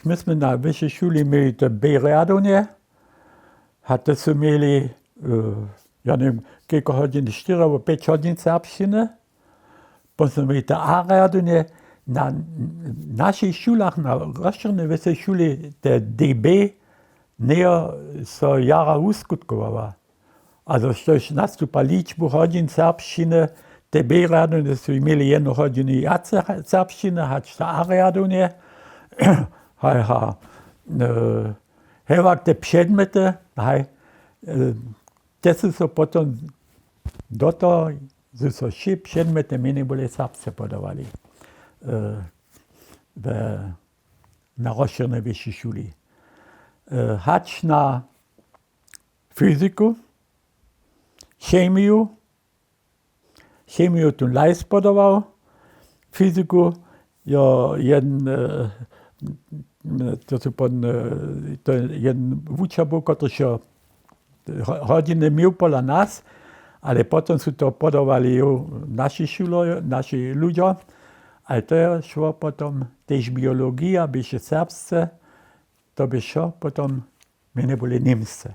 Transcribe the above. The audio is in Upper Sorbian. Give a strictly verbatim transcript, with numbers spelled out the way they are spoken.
My smy na wyšej šuli měli te b rjadownje, a te su měli, ja njewěm, kelko hodźin, štyri abo pjeć hodźin serbšćiny. Potom smy měli te a rjadownje. Na našich šulach, na rozšěrnej wyšej šuli, te d b njejo so jara wuskutkowała. A zo štož nastupa ličbu hodźin serbšćiny, te b rjadownje su měli jednu hodźinu wjace serbšćiny hač te a rjadownje. Haj ha, hewak te předmjety, haj, te su so potom do toho, zo so wšě předmjety mjenjebule serbsce podawali na rozšěrnej wyšej šuli, hač na fyziku, chemiju. Chemiju tón lais podawał, fyziku jo jedn, to su pon to je jedn wučer był, kotryž jo hodźiny měł pola nas. Ale potom su to podawali jo naši šulo, naši ludźo. Ale to je šło potom, tež biologija běše serbsce, to bě wšo potom mjenjebule němsce.